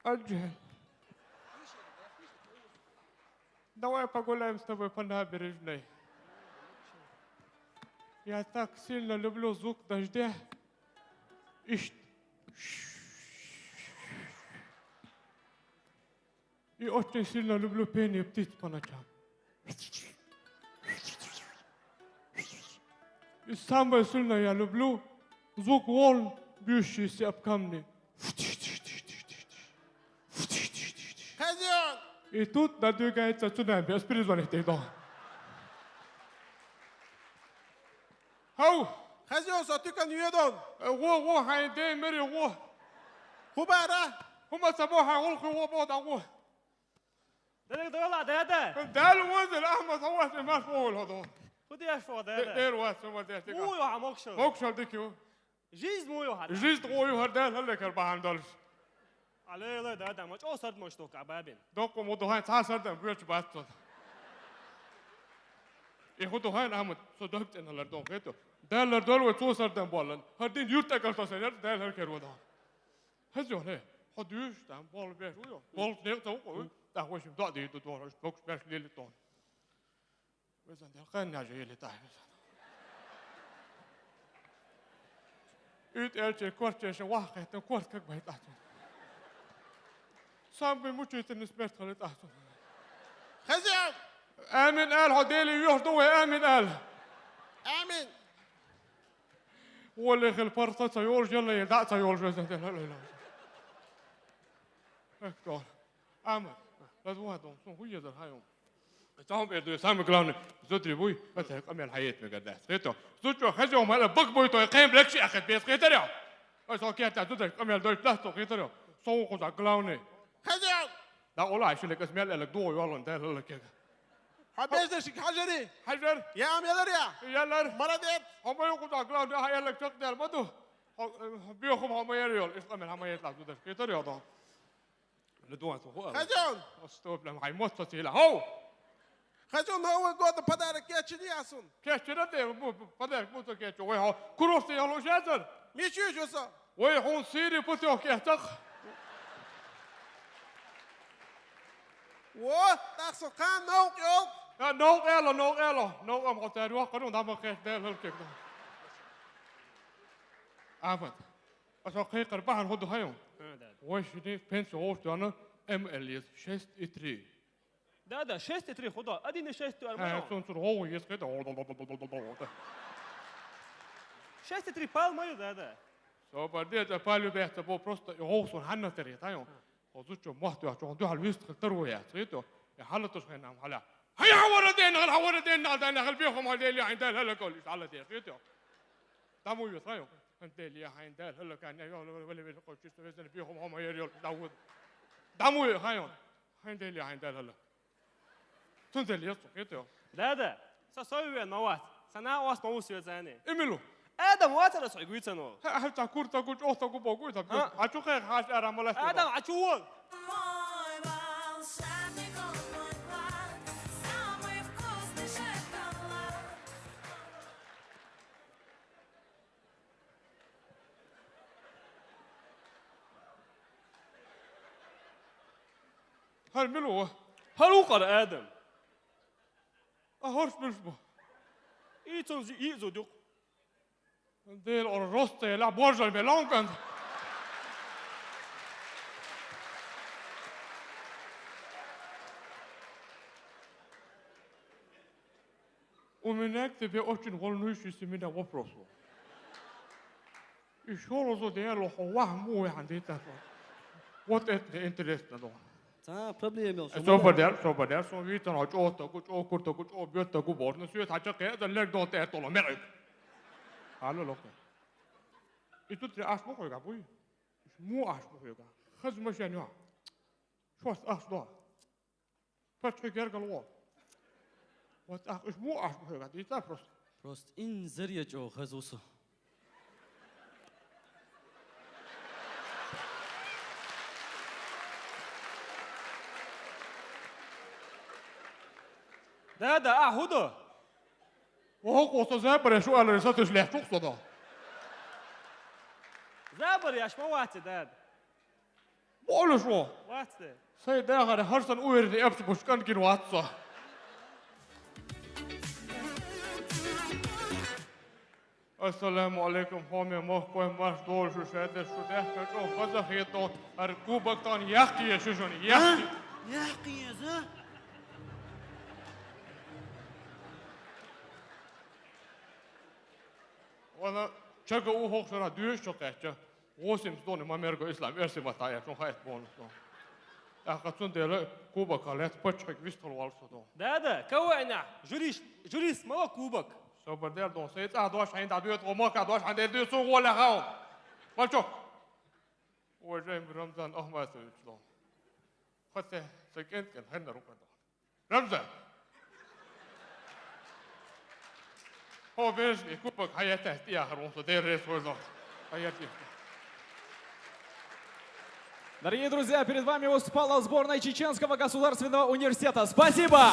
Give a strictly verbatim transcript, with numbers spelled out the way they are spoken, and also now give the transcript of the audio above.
Аджи. Давай погуляем с тобой по набережной. Я так сильно люблю звук дождя. Ищ. И очень сильно люблю пение птиц по ночам. И самое сильное я люблю звук волн, бьющийся об камни. Хазяин! И тут надвигается цунами. Спирит звонит, ты, да. Хау! Хазяин, со туькан юедон. Э, во, во, хай, дэ, мэри, во. Хубара. Хума сабо, хай, ол, ху, во, бо, да, во. Дэнэг дэгэл а, дэ, дэ. Дэл, во, дэл, ахма, сабо, сэ, маш, во, ло, до. Худияш, во, дэ, дэ. Дэр, во, сэ, во, дэ, дэ. Уу, ё, а, мокшо. Мокшо, дэ, кю. Жизнь муу ю хада. Жизнь муу ю хада, лэ, лэ, кэр, бахан, дол. Алэ, лэ, да, да, мочо сард мочтук, а бабин. Докко му духайн ца сардан, бюч, бат, тот. И ху духайн амут, со дог тэн лэр дон, хэту. Дэл лэр дол, во, цу сардан болан. Хар дин юрт экэл тосэр, дэл хар кэр, во, дон. Хазяин, хэ. Хо дюш, там, бол беш, уё. Бол нек, та, уё. Та, хо шим, да, ди, ду, дон, хо, бокш, беш, лили, дон. Везан дэл, хэн, я же, ели, та, везан. Ит, эльче, корче, ше, вах, хэтэн, корт, как бы, та, тон. Самый мучительный смерть, хали, та, тон. Хазяин! Амин, эл, хо, дели, юрт, ду, амин, эл. Амин! Уолэхэл парта ца ёлж, ялла, да ца ёлж, везэн дэл, ла, ла, ла. Эх, дон. Амин. Ладвуа, дон, сон хуе дэр, хайон. Там эрдэ самый главный, зутри буй, это камел хайет мега да. Хэту. Зутчо, хазяин, мала, бак буй, то, кэм, лекши, ахет, бес, хэтэрё. Ой, со кета, зутри, камел, дой, пласто, хэтэрё. Сон хуза главный. Хазяин! Да, ола, иши, лек, эсмел, лек, дуо, ёлон, да, лек, лек. Хабез дэ шик хажери. Хажер. Я, ам, ялар, я. Ялар. Молодец. Хомой хуза главный, ха, ялар, чок, дэр, маду. Хо, э, биохом, хомой, яр, ёл. Ис, камел, хомой, яр, лазу, дэр, хэтэрё, дон. Лэ, дуан, со, хо, а. Хазяин! Стоп, лэм, хай, мот, со, тила. Хо! Хазяин, Новый год подарок кечили асун. Кечили дэ, му, подарок му то кечи. Ой, хо, курорт я ло жезер. Мичу жуса. Ой, хун сири путёк я так. О, так со кан наук ёл. А, наук эло, наук эло. Наук ам хотя руа, кану, дама кеч, дэ, лэл кек, да. Абат. А со кэкэр бахан худу хайон. Хэ, да. Ой, шини пенсия ош, дона, МЛС шесть и три. Да, да, шесть и три худо. Один и шесть ты арману. Э, сун, сун, о, ес, кэдэ, о, да, да. Шесть и три пал мою, да, да. Со бар дэ, да, палю бэхтэ, бо просто, о, сун, ханна тэрэ, та, ё. О, зучо, мот, ё, чон, дэ, хал, вист, хэл, тэрэ, ё, цэдэ, ё. Э, хала, туш, хэнам, хала. Хая, хавара дэ, нал, хавара дэ, нал, да, нал, хэл, бэхэ, мал, дэ, ли, айн, дэ, хала, кол, хала, дэ, цэдэ, ё. Даму, ё, та, ё. Айн, дэ, ли, айн, дэ, хала, кан, ё, вэлэ, вэлэ, кол, чисто, вэзэн, бэхэ, мал, ё, ё, да, вот. Даму, ё, ха, ё. Айн, дэ, ли, айн, дэ, хала. Тун дэл яс тухит ё. Да, да. Са сой вен мават. Са на ос мавус вен зани. Эмилу. Адам ватара сой гуйцано. Ха, ха, та кур, та гуч, ох, та гу богу, та. А? Ачу хэ хаш ара малаш. Адам, ачу вон. Мой волшебник, он мой клад, самый вкусный шоколад. Хар милу. Хар укар Адам. А хорс милс бу. И цон зи, и зо дюк. Дэл ор роста ла боржал бе лонган. У меня к тебе очень волнующийся меня вопрос. И шолозо дэ ло хо вах му ян дэ та. Вот это интересно, да. За, проблема ёл. Собар дэр, собар дэр, сон витэн хо чота гу, чокурта гу, чо бётта гу борна, сюет хача кэ, да лег дон тэ толо мэр. Алло, локо. И тут аш му хойга буй. Му аш му хойга. Хаз машан ё. Шос аш до. Пачка гергал во. Вот ах, иш му аш бу хойга, дита просто. Просто ин зэр я чо хазусу. Да, да, а, худо. Ого, косо забраш, у алры сатыш лехчук содо. Забр яш мавати, да. Болуш ву. Вац де. Сай дагӀара хӀарсан уверенный эпсбуш кӀан гин вац со. Ассаламу алейкум, хӀоме мохкой, марш долу шу шаьдеш, шу даьхка чӀогӀа хаза хету, хӀара кубок тӀон яккхий шу шуна, яккхий. Яккхий, а? Вала чага у хӀокху шарахь доьшуш чу кхаьчча, восемьдесят дони ма мерго ислам, эрсий маттахь аьлча, хӀун хаийта бонус ду. ТӀаккха цундела кубок лаьцна паччахьиг вистхула воллу со ду. Да-да, КВН-ахь журиш-, журист ма ву кубок. Собар дер ду, сайн цӀа дош хьайна дӀадоьду, мохка дош хьайна дӀадоьду, цунна гӀолехь хьо. Паччахь. Уважаемый Рамзан Ахматович ду. Хьо сан кӀен-кӀен хьеннара ву-кх ду. Рамзан! Хьо вежарий кубок хьаеттехь тӀеяхьар ву со, Дела реза хуьлда. Хьаетте. Дорогие друзья, перед вами выступала сборная Чеченского государственного университета. Спасибо!